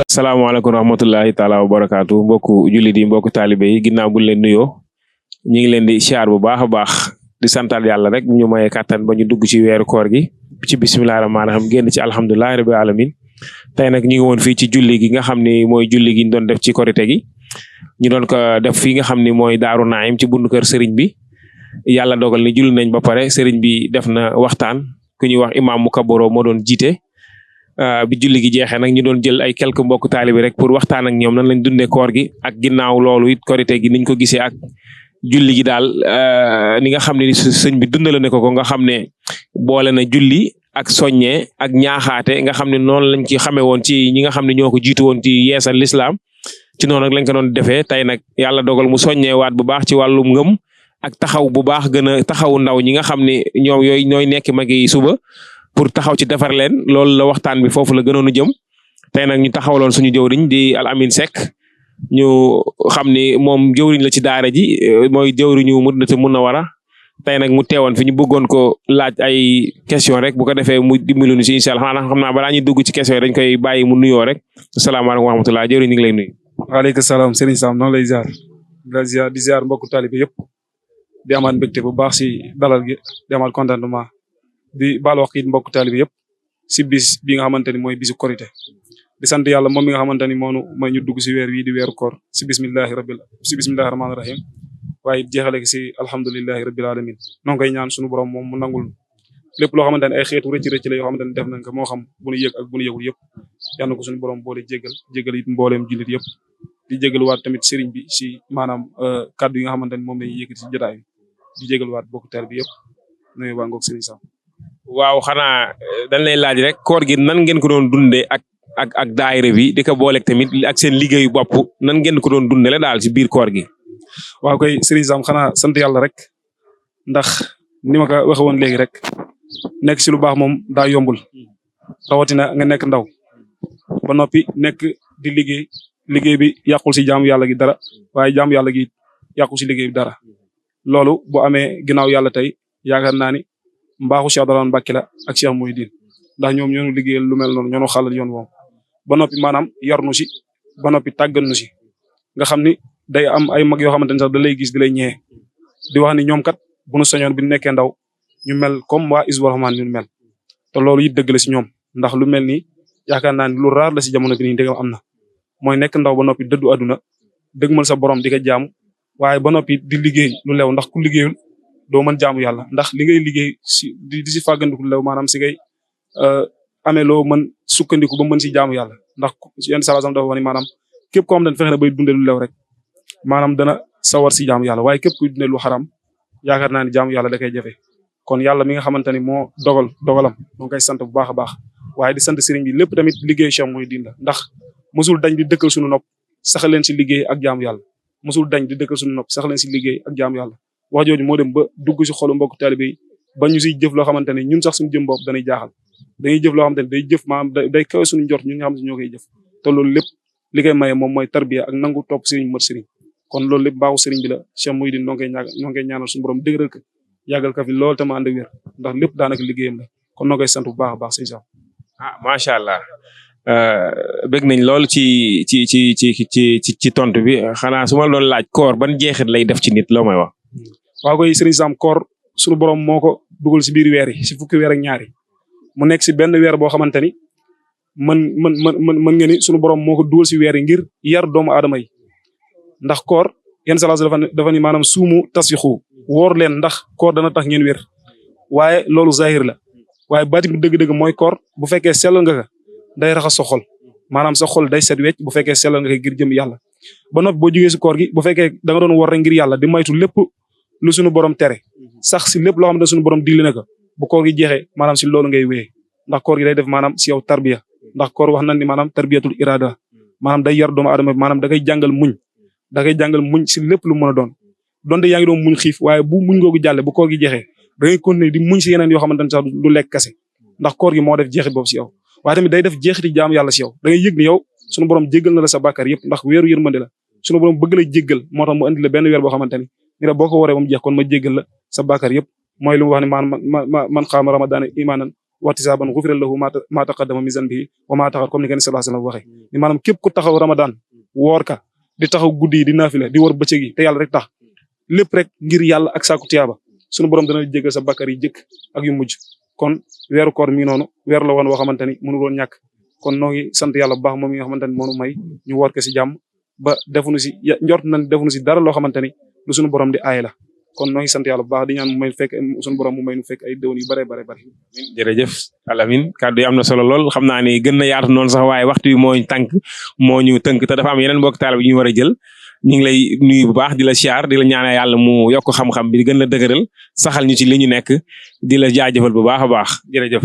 salaamaaleykum rahmatullahi taala wa barakaatu mbokku jullit yi mbokku taalibe yi ginnaaw bu leen nuyoo ñu ngi leen di siyaar bu baax a baax di santal yàlla rek ñu maye kàttan ba ñu dugg ci weeru koor gi ci bismillahi rahmaani rahiim génn ci alhamdulillahi rabbil alamin tey nag ñu ngi woon fii ci julli gi nga xam ni mooy julli gi ñu doon def ci korite gi ñu doon ko def fii nga xam ni mooy Daaru Naim ci bundu kër sëriñ bi yàlla dogal ni julli nañ ba pare sëriñ bi def na waxtaan ku ñuy wax imam Mukabaro moo doon jiite bi julli gi jeexee nag ñu doon jël ay quelques mbokk taalibi rek pour waxtaan ak ñoom nan lañ dundee koor gi ak ginnaaw loolu it korite gi niñ ko gisee ak julli gi daal ni nga xam ne sëñ bi dundale ne ko nga xam ne boole na julli ak soññee ak ñaaxaate nga xam ne noonu lañ ci xamee woon ci ñi nga xam ne ñoo ko jiitu woon ci yeesal lislaam ci noonu rek lañ ko doon defee tey nag yàlla dogal mu soññee waat bu baax ci wàllum ngëm ak taxaw bu baax gën a taxawu ndaw ñi nga xam ne ñoom yooyu ñooy nekk magi suba pour taxaw ci defar leen loolu la waxtaan bi foofu la gënoon a jëm tey nag ñu taxawaloon suñu jëwriñ di Al Amine Seck ñu xam ni moom jëwriñ la ci daara ji mooy jëwriñu Madinatu Munawwara tey nag mu teewoon fi ñu bëggoon ko laaj ay question rek bu ko defee mu dimbalu ñu si incha allah xam naa balaa ñuy dugg ci question yi dañ koy bàyyi mu nuyoo rek asalaamaaleykum wa rahmatulah jëwriñ ñu ngi lay nuyu. waaleykum salaam Serigne Sam noonu lay ziar di ziar mbokku taalibe yëpp di amaat mbégte bu baax si dalal gi di amaat contentement di baal wax it mbokk taalibe yëpp si bis bi nga xamante ni mooy bisu korite di sant yàlla moom mi nga xamante ni moonu mooy ñu dugg si weer wi di weeru koor si bismillahi rahmaani rahim waaye jeexale ki si alhamdulillahi rabbil alamin noo ngi koy ñaan suñu borom moom mu nangul lépp loo xamante ne ay xeetu rëcc la yoo xamante ne def nañ ko moo xam bu nu yëg ak bu nu yëgul yëpp yal na ko suñu borom boole jégal it mbooleem jullit yëpp di jégal waat tamit sëriñ bi si maanaam kaddu yi nga xamante ni moom lañuy yëkkati si jotaay bi di jégal waat mbokk taalibe bi yëpp nuyu waa ngoog sëriñ Sam. waaw xanaa dañ lay laaj rek koor gi nan ngeen ko doon dundee ak daayira bi di ko booleeg tamit ak seen liggéeyu bopp nan ngeen ko doon dundee la daal ci biir koor gi. waaw koy Serigne Sam xanaa sant yàlla rek ndax ni ma ko waxee woon léegi rek nekk si lu baax moom daa yombul rawatina nga nekk ndaw ba noppi nekk di liggéey bi yàqul si jaamu yàlla gi dara waaye jaamu yàlla gi yàqul si liggéey bi dara loolu bu amee ginnaaw yàlla tey yaakaar naa ni mbaaxu Cheikh Abdourahmane Mbacké la ak Cheikh Mouhidine ndax ñoom ñoo liggéeyal lu mel noonu ñoo xàllal yoon woom ba noppi maanaam yar nu si ba noppi tàggal nu si nga xam ni day am ay mag yoo xamante ne sax da lay gis di lay ñëwee di wax ni ñoom kat bu nu soñoon bi ñu nekkee ndaw ñu mel comme waa Hizbut Rahmane ñu mel te loolu it dëgg la si ñoom ndax lu mel ni yaakaar naa ni lu raar la si jamono bi nii dëgg am na mooy nekk ndaw ba noppi dëddu àdduna dëgmal sa borom di ko jaamu waaye ba noppi di liggéey lu lew ndax ku liggéeyul doo mën jaamu yàlla ndax li ngay liggéey si di si fàggandiku lew maanaam si ngay amee loo mën sukkandiku ba mën si jaamu yàlla ndax yenn salaasam dafa wax ni maanaam képp koo xam ne fexe na bay dundee lu lew rek maanaam dana sawar si jaamu yàlla waaye képp kuy dundee lu xaram yaakaar naa ni jaamu yàlla da koy jafe kon yàlla mi nga xamante ni moo dogalam moo koy sant bu baax a baax waaye di sant sëriñ bi lépp tamit liggéey Cheikh Mouhidine la ndax mosul dañ di dëkkal suñu nopp sax leen si liggéey ak jaamu yàlla mosul dañ di dëkkal suñu nopp sax leen si liggéey ak jaamu yàlla wax jooju moo dem ba dugg si xolu mbokk taalibe yi ba ñu siy jëf loo xamante ne ñun sax suñu jëm bopp dañuy jaaxal dañuy jëf loo xamante ne day jëf maanaam day kawe suñu njort ñun nga xam ne ñoo koy jëf te loolu lépp li koy maye moom mooy tarbiya ak nangu topp sëriñ mat sëriñ kon loolu lépp baaxu sëriñ bi la Cheikh Mouhidine noo ngi koy ñaanal suñu borom dëgëral ko yàggal ka fi loolu tam ànd ak wér ndax lépp daanaka liggéeyam la kon noo koy sant bu baax a baax sëñ Sam. macha allah bëgg nañ lool ci tontu bi xanaa su ma doon laaj koor ban jeexit lay def ci nit loo may wax. waaw koy sëriñ Sam koor suñu borom moo ko dugal si biir weer yi si fukki weer ak ñaari mu nekk si benn weer boo xamante ni mën nga ni suñu borom moo ko dugal si weer yi ngir yar doomu aadama yi ndax koor yenn salaas dafa ni maanaam suumu tasfixu woor leen ndax koor dana tax ngeen wér waaye loolu zahir la waaye baati bi dëgg-dëgg mooy koor bu fekkee sellal nga ko day raxas sa xol maanaam sa xol day set wecc bu fekkee sellal nga ko ngir jëm yàlla ba noppi boo jógee si koor gi bu fekkee da nga doon wor rek ngir yàlla di maytu lépp lu suñu borom tere sax si lépp loo xam ne suñu borom digle na ko bu koor gi jeexee maanaam si loolu ngay wéyee ndax koor gi day def maanaam si yow tarbiya ndax koor wax nañ ni maanaam tarbiyatul irada maanaam day yar doomu aadama maanaam da koy jàngal muñ si lépp lu mën a doon donte yaa ngi doon muñ xiif waaye bu muñ googu jàlle bu koor gi jeexee da ngay continuer di muñ si yeneen yoo xamante ne sax du lekk kase ndax koor gi moo def jeexit boobu si yow waaye tamit day def jeexiti jaam yàlla si yow da ngay yëg ni yow sunu borom jéggal na la sa bàkkaar yëpp ndax weeru yërmande la sunu borom bëgg la jéggal moo tax mu indi la benn weer boo xamante ni la boo ko waree ba mu jeex kon ma jéggal la sa bàkkaar yëpp mooy lu mu wax ne man xaama ramadaana imaanan wahtisaaban ghufira lahu ma taqaddama min zanbihi wa ma ta'akhkhara comme ni ngeen sallallahu alayhi wasallam waxee ni maanaam képp ku taxaw ramadan woor ka di taxaw guddi yi di naafila di woor bëccëg yi te yàlla rek tax lépp rek ngir yàlla ak saaku tiyaaba sunu borom dana jéggal sa bàkkaar yi jëkk ak yu mujj kon weeru koor mi noonu weer la woon woo xamante ni mënu woon ñàkk kon noo ngi sant yàlla bu baax moom mi nga xamante ni moonu may ñu woor ko si jàmm ba defuñu si njort nañ defuñu si dara loo xamante ni lu sunu borom di aay la kon noo ngi sant yàlla bu baax di ñaan mu may fekk sunu borom mu may nu fekk ay déwén yu bare bare bare jërëjëf Alamine kàddu yi am na solo lool xam naa ni gën na yaatu noonu sax waaye waxtu bi moo ñu tënk te dafa am yeneen mbokk taal bi ñu war a jël ñu ngi lay nuyu bu baax di la siyaar di la ñaanal yàlla mu yokk xam-xam bi gën la dëgëral saxal ñu ci li ñu nekk di la jaajëfal bu baax a baax jërëjëf